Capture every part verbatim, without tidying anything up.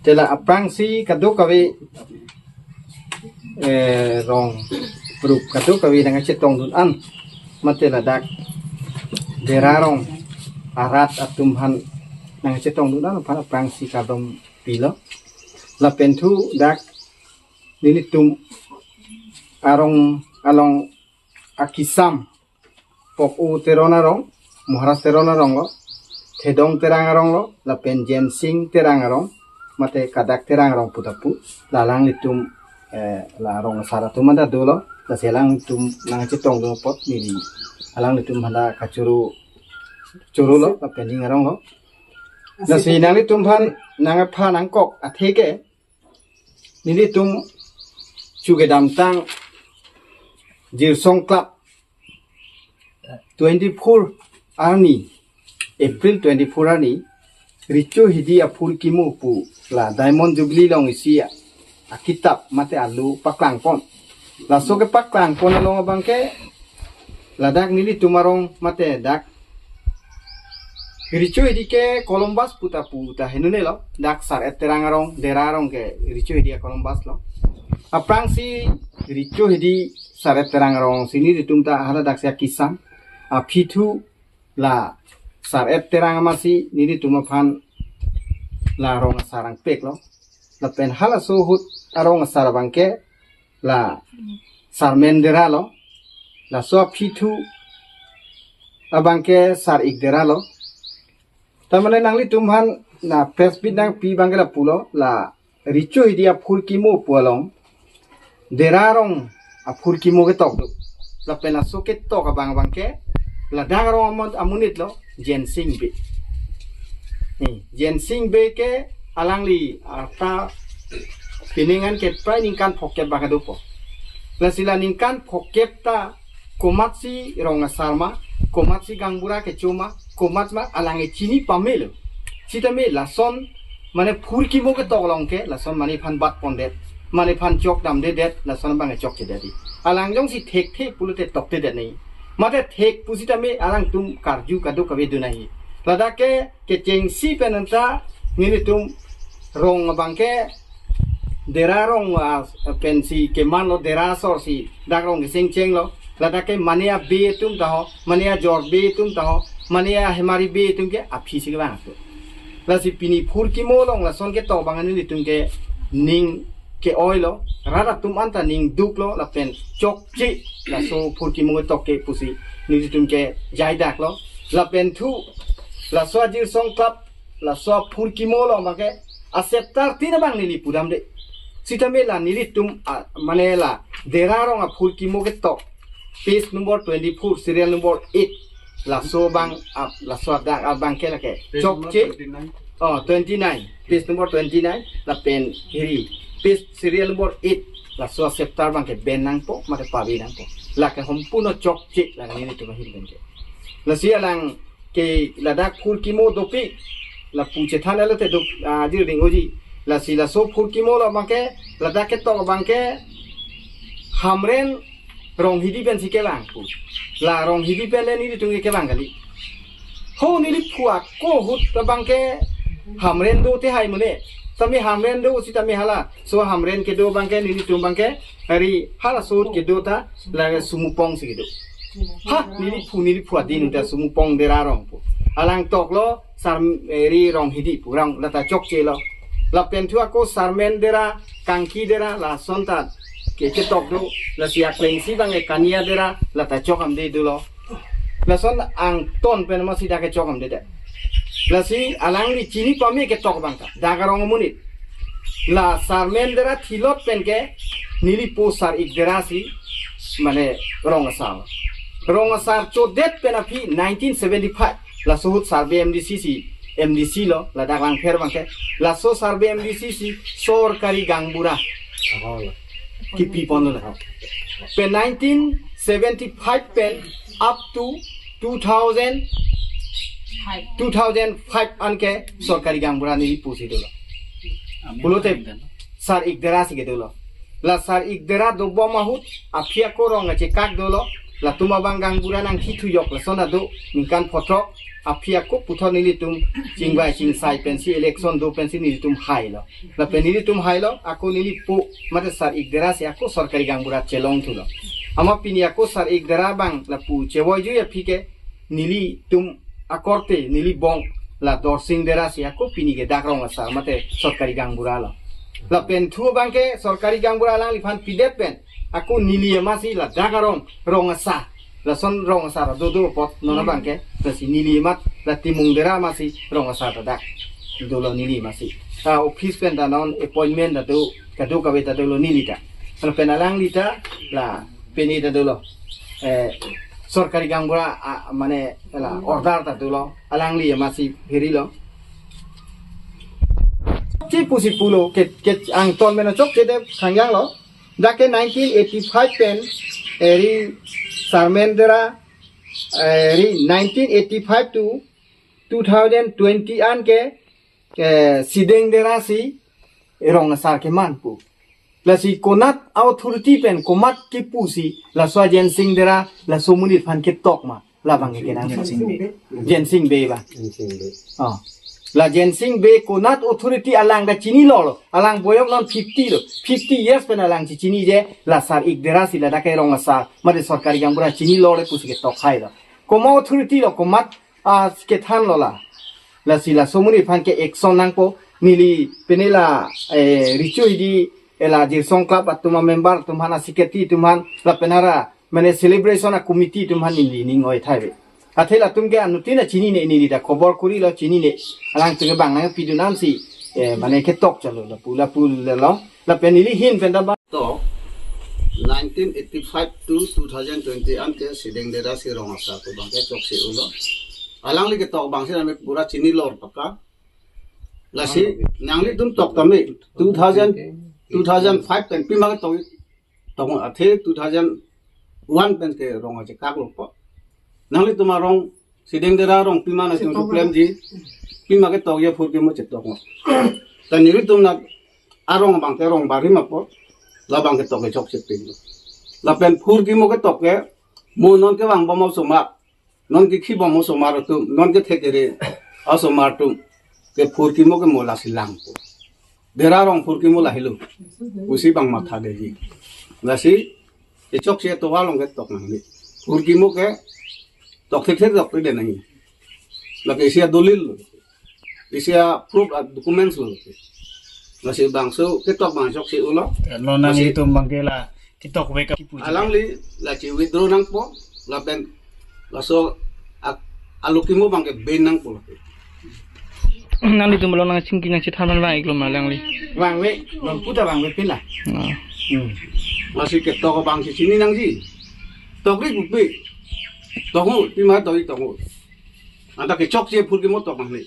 Te la aphrangsi kadokave, eh, rong rup kadokave nangkachetongdun an, mate ladak Dera arong arat atum aphan nangkachetongdun an aphan aphrangsi kardom pilo. Lapen thu dak nelitum arong along akisam Pok-o Teron arong, Maharaj Teron arong lo, Thedong Terang arong lo, lapen Jensing Terang arong, mate Kadak Terang arong pu ta pu, la alanglitum, eh, la rong asar atum anta dolo, lasi alanglitum nangchetongdun apot neli alanglitum aphan ta kachoro, choro lo, lapen ning arong lo. Lasi nanglitum aphan nangpha nangkok atheke, nelitum chu kedamtang Jirsong Club twenty-four arni, April twenty-four arni, Richo Hidi Aphurkimo pu la Diamond Jubilee along isi a, akitap mate alo paklangpon. Laso kepaklangpon along abangke, ladak nelitum arong mate dak Richo Hidi ke Columbus pu ta pu ta henune lo, dak Sar-et Terang arong, Dera arong ke Richo Hidi a Columbus lo. Aphrangsi Richo Hidi Sar-et Terang arong si nelitum ta hala daksi akisam, aphi thu la Sar-et Terang amatsi nelitum aphan la rong asar nangpek lo. Lapen halaso ahut arong asar abangke la Sarmen Dera lo. Laso aphi thu abangke Sar-ik Dera lo. Ta mane nanglitum aphan na press meet nangpi abangke lapulo, la Richo Hidi Aphurkimo pu along Dera arong aphurkimo ketok do. Lapen laso ketok abang abangke ladak arong amun-, amonit lo, Jensing Bey. Ni, Jensing Bey ke alangli arta pining an ke prai ningkan phokep abang dopo. Lasi la ningkan phokep ta komatsi rong asar ma, komatsi gaonbura kecho ma, komat ma alang echini pamelo. Sitame lason mane phurkimo ketok along ke, lason mane aphan bat pondet, mane aphan chok damdedet, lason abang chokchedet di. Alang jongsi thekthe pulote toktedet nangji. Mate thek pusitame alangtum karju kadokave do nangji. Ladak ke kechengsi pen anta nelitum rong abangke Dera arong, ah, pensi keman lo, Dera asor si dak rong kesengcheng lo. Ladak ke mane a-bey atum ta ho, mane ajor bey atum ta ho, mane ahemari bey atum ke aphi si kevang atum. Lasi pini phurkimo along lason ketok abang nelitum ke ning ke-oi lo, rat atum anta ning duk lo, lapen chokche laso phurkimo ketok ke pusi nelitum ke jaidak lo. Lapen thu laso a Jirsong Club, laso aphurkimo along abangke aseptar tin abang neli pudamde. Sitame la nelitum, ah, mane la Dera arong aphurkimo ketok, page number twenty-four, serial number eight. Laso abang, ah, laso adak abangke lake Page number chokche. Twenty-nine. Oh, twenty-nine. Page number twenty-nine. Lapen hiri, page serial number eight. Laso aseptar abangke ben nangpo, mate pavi nangpo. Lake hompuno chokche, lake nelitum ahir abangke. Lasi alang ke ladak phurkimo dopik, lapu chethan alote dop, ah, di ring oji. Lasi laso phurkimo along abangke, ladak ketok abangke Hamren Ronghidi pensi kevang pu. La Ronghidi pen le nelitum ke kevang kali. Ho neliphu ako ahut abangke Hamren do te hai mune. Tame Hamren do sitame hala. So Hamren kedo abangke nelitum abangke hari halaso ahut kedo ta la Sumupong si kedo. Ha, neliphu, neliphu adin ta Sumupong Dera arong pu. Alang tok lo Sar, eh, ri Ronghidi pu, rong lata chokche lo. Lapen thu ako Sarmen Dera, Kangki Dera, lason ta ke, ketok do, lasi aklengsi abang e Kania Dera, lata chok damde dolo. Lason angton pen amatsi dak kechok damdedet. Lasi alangli chini pame ketok abang ta, dak arong amonit. La Sarmen Dera thilot pen ke nelipo Sar-ik Dera si, mane rong asar. Rong asar chodet pen aphi nineteen seventy-five. Laso ahut Sarbey M D C si, M D C lo, ladak Langpher abangke. Laso Sarbey M D C si sorkari gaonbura kipi ponlo la. Pen nineteen seventy-five pen up to two thousand, two thousand five anke sorkari gaonbura nelipo si dolo. Pulote Sar-ik Dera si kedo lo. La Sar-ik Dera dobom ahut, aphi ako rong kachekak dolo. Latum abang gaonbura nangkethu yok lason ado ningkan photrok aphi ako puthot nelitum chingvai chingsai pensi election do pensi nelitum hailo. Lapen nelitum hailo ako neli po mate Sar-ik Dera si ako sorkari gaonbura chelongthulo. Amat pini ako Sar-ik Dera abang lapu chevoijuji aphi ke nelitum akorte neli bong la Dorsing Dera si ako pini ke dak rong asar mate sorkari gaonbura lo. Lapen thu abang ke sorkari gaonbura alangliphan pidet pen ako neli amatsi ladak arong rong asar. Lason rong asar dodo apot non abang ke. Lasi neli amat la Timung Dera amatsi rong asar ta dak dolo neli amatsi. Ta office pen ta non appointment ta do kadokave ta dolo neli ta. Lapen alangli ta la pini ta dolo. Eh, sorkari gaonbura, ah, mane la order ta dolo. Alangli amatsi phirilo. Chokche pusi pulo ke, ke angton mena chokche de khangjanglo. Dak ke nineteen eighty-five pen eri Sarmen Dera, eri nineteen eighty-five to two thousand twenty an ke, eh, Sideng Dera si rong asar keman pu. Lasi konat authority pen komat kepu si laso Jensing Dera laso amonit aphan ketok ma. Labang ke kenang Jensing Bey. Jensing Bey ba. Jensing Bey. Oh. La Jensing Bey konat authority alang ta chinilo lo. Alang boyok non fifty lo. Fifty years pen alang chechiniji la Sar-ik Dera si ladak ke rong asar mate sorkari gaonbura chinilo le pusi ketok hailo. Komat authority lo komat, ah, kethanlo la. Lasi laso amonit aphan ke action nangpo neli pini la, eh, Richo Hidi, eh, la Jirsong Club atum amember atum aphan, a-secretary atum aphan lapen ara mane celebration a-committee atum aphan neli ning oi thai ve. Athe latum ke anuttin ta chinine neli ta khobor kurilo chinine. Alangtum ke bang nangpidun ansi, eh, mane ketok chalo lapu lapu lelo. Lapen neli ahin pen ta ba. To nineteen eighty-five to two thousand twenty an ke Sideng Dera si rong asar pu abang ke chokche ulo. Alangli ketok abang si nami pura chinilor paka. Lasi nanglitum tok tame two thousand, two thousand five pen pima ketok, tok athe two thousand one pen ke rong aje kak lo po. Nanglitum arong Sideng Dera arong pima nangtum klemji, pima ketok ya phurkimo chetok mo. Ta nelitum na arong abang ke rong barim apot labang ketok ke chokche pin. Lapen phurkimo ketok ke mo non kevang bom osomar, non kekhi bom osomar atum, non kethek kere osomar atum ke phurkimo ke mo lasi langpo. Dera arong phurkimo lahelo pusi bang matha deji. Lasi kechokche tovar along ketok nangne. Phurkimo ke tok thekthek tok pe de nangji. Lake isi adolil lo. Isi aproof adocuments lo. Lasi bangso ketok bang chokche ulo. Lo nang lasi itum abang ke la ketok vek ke pu. Alangli la chi withdraw nangpo lapen laso ak-, alokimo abang ke ben nangpo. Nanglitum lo nang chingki nangchethan abang ik lo ma alangli. Vangve, bang puta vangve pin la. Ah. Hmm. Lasi ketok abang si chini nangji. Tokri kupi. Tongo, pima tokri tongo. Anta kechokche phurkimo tok nangne.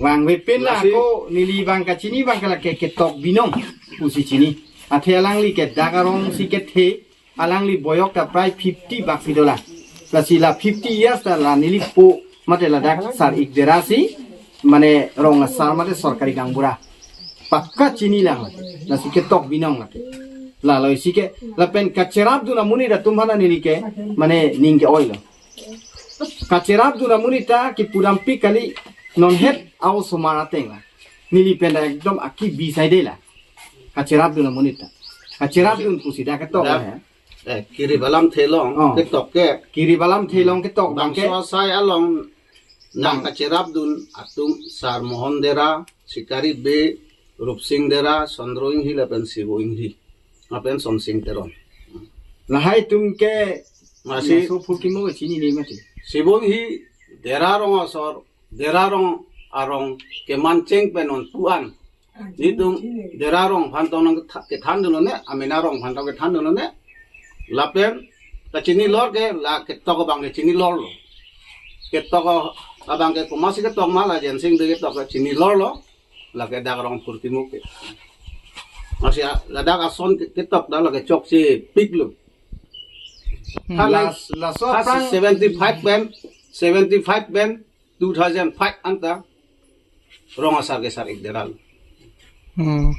Vangve pin la lasi ko neli abang kachini abang ke lake ketok binong pusi chini. Athe alangli ke dak arong si kethe, alangli boyok ta prai fifty bak si dolang. Lasi la fifty years ta la neli po mate ladak Sar-ik Dera si mane rong asar mate sorkari gaonbura pakka chinilang lake. Lasi ketok binong lake. Lalo isi ke lapen kacherapdun amonit atum aphan neli ke mane ning ke-oilo. Kacherapdun amonit ta kipudam pik kali non het a-osomar ateng la. Neli pen ta ekdom aki bisai de la. Kacherapdun amonit ta. Kacherapdun pusi dak ketok la he. Eh, Kirip Alamthe along, oh, ketok ke. Kirip Alamthe along ketok abang ke. Bangso asai along nang kacherapdun atum Sar Mohon Dera, Sikari Bey, Rupsing Dera, Sondro Inghi lapen Sibo Inghi. Lapen Somsing Teron. Lahai atum ke masi laso phurkimo chinine mati. Sibo Inghi Dera rong asor, Dera rong arong kemancheng pen non puan. Nelitum Dera rong aphan tong nangketha-, kethandun lone, amena rong aphan tong kethandun lone. Lapen ta chinilor ke la ketok abang ke chinilor lo. Ketok abang ke komatsi ketok ma la Jensing Bey ketok ta chinilor lo. Lake dak arong phurkimo ke. Masi a-, ladak ason ke-, ketok ta lake chokche pik lo. Hmm. Tha las-, laso tha aphrang seventy-five pen, seventy-five pen, two thousand five anta rong asar ke Sar-ik Dera lo. Hmm.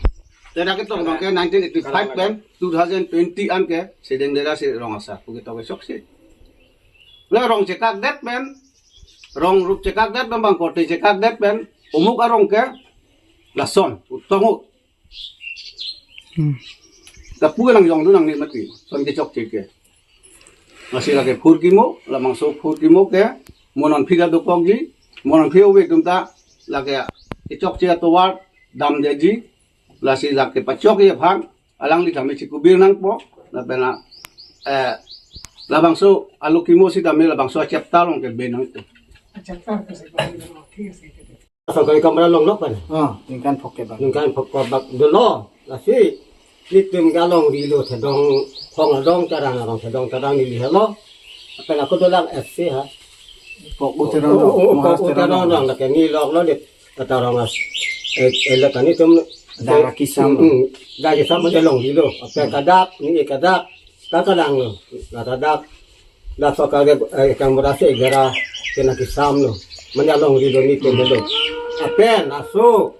Te dak ketok abang ke nineteen eighty-five pen two thousand twenty an ke Sideng Dera si rong asar pu ketok ke choksi. Le rong chekak det pen, rong rup chekak det pen, bang korte chekak det pen, omuk arong ke lason, utong u. Hmm. Lapu ke nangjong dun nangne mati, son kechokche ke. Lasi lake phurkimo, labangso phurkimo ke, mo non phira dokokji, mo non phira ove atum ta, lake kechokche atovar damdeji, lasi lake pachokche aphan, alangli tame chikubir nangpo, lapen la, eh, labangso alokimo sitame labangso achapter along ke be nangpo. Achapter kese, thik ase. Sorkari kamra longlok pen. Ah, ningkan phok kebak. Ningkan phok kebak dolo. Lasi nelitum ke alongri lo, thedong, khong adong terang, arong thedong terang neli helo. Lapen ako dolang S C ha. Pok u terang, oh, oh, oh, Maharashtra pok u terang, terang. Lake neli lok lo det. Kata rong as. Eh, eh, lake nelitum. Dara kisam. Hmm, hmm. Dara kisam mane alongri lo. Lapen kadak, neli kadak. Kakalang lo. Ladak. Laso ka ke, eh, kang berase gara kena kisam lo. Mane alongri lo nelitum lo. Lapen laso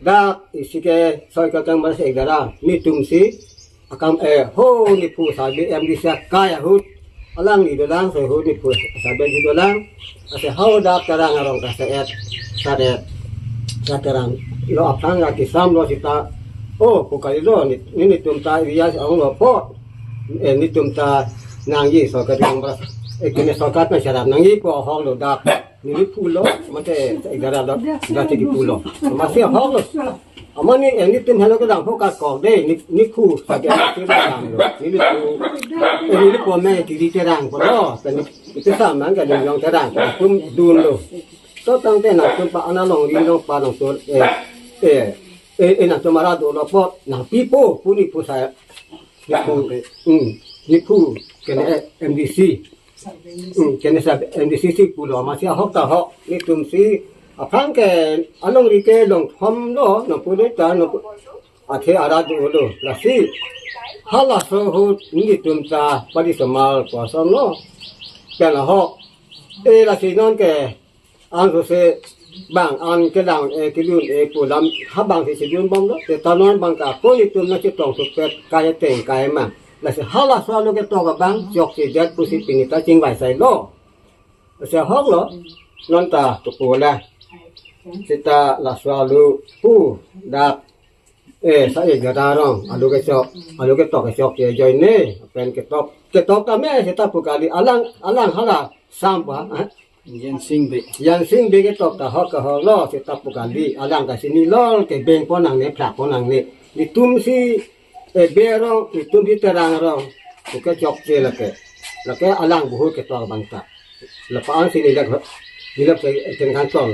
dak isi ke soi ka kang berase gara nelitum si akam, eh, ho nephu sabi M D C akai ahut alangli dolang, soi ho nephu sabi di dolang. Ase ho dak terang arong ka se-et, saret, ka terang lo aphan ka kisam lo sita. Oh, pu kali lo, ne, ne, nelitum ta area si ong lo po. Eh, nelitum ta nangji sorkar yang beras. Eh, kene sorkar pen syarat nangji po hong lo dak. Neli pulo, mate, gara lo, dak ti pulo. Masih hong lo. Amat ne, eh, nelitum helo kedang po ka kok de, ne, nephu, sabi nelitum kedang lo. Neli pu, eh, neli pu me, tiri terang po lo. Pen, itu sama, nelitum terang, tum dun lo. So tangte nangtum pa ana alongri along pa nangtum, eh, eh, eh, eh, nangtum ara dolo po, nangpipo, pu nephu sa, nephu, hmm, nephu, kene, eh, M D C. Hmm, kene sa M D C si pulo, masih ahok ta ahok, nelitum si, aphan ke, alongri ke longthom lo, nangpu lo ta, nangpu, athe ara dolo, lasi, halaso ahut, nelitum ta, padi semal, puson lo, pen ahok, eh, lasi non ke, an so se bang an kelang, eh, kedun, eh, pu lam ha bang si chedun bom lo. Te ta non bang ka ko nelitum nangchetong thupet kai ateng kai ma. Lasi halaso alo ketok abang chokche det pusi pini ta chingvai sai lo. Lasi ahok lo. Non ta tupo la. Sita laso alo pu dak, eh, sa-et gara arong alo kechok, alo ketok kechokche ajoine. Pen ketok, ketok tame sita pu kali alang, alang hala sam pa, eh. Yansing Bey. Yansing Bey ketok ta ahok ahok lo, sita pu kali, alang ta si neli lo, kebeng pon nangne, phlak pon nangne. Nelitum si, eh, Bey arong, nelitum si terang arong, pu kechokche lake. Lake alang buhu ketok abang ta. Lapu-an si neli lak, neli lak si, eh, tengkan tong.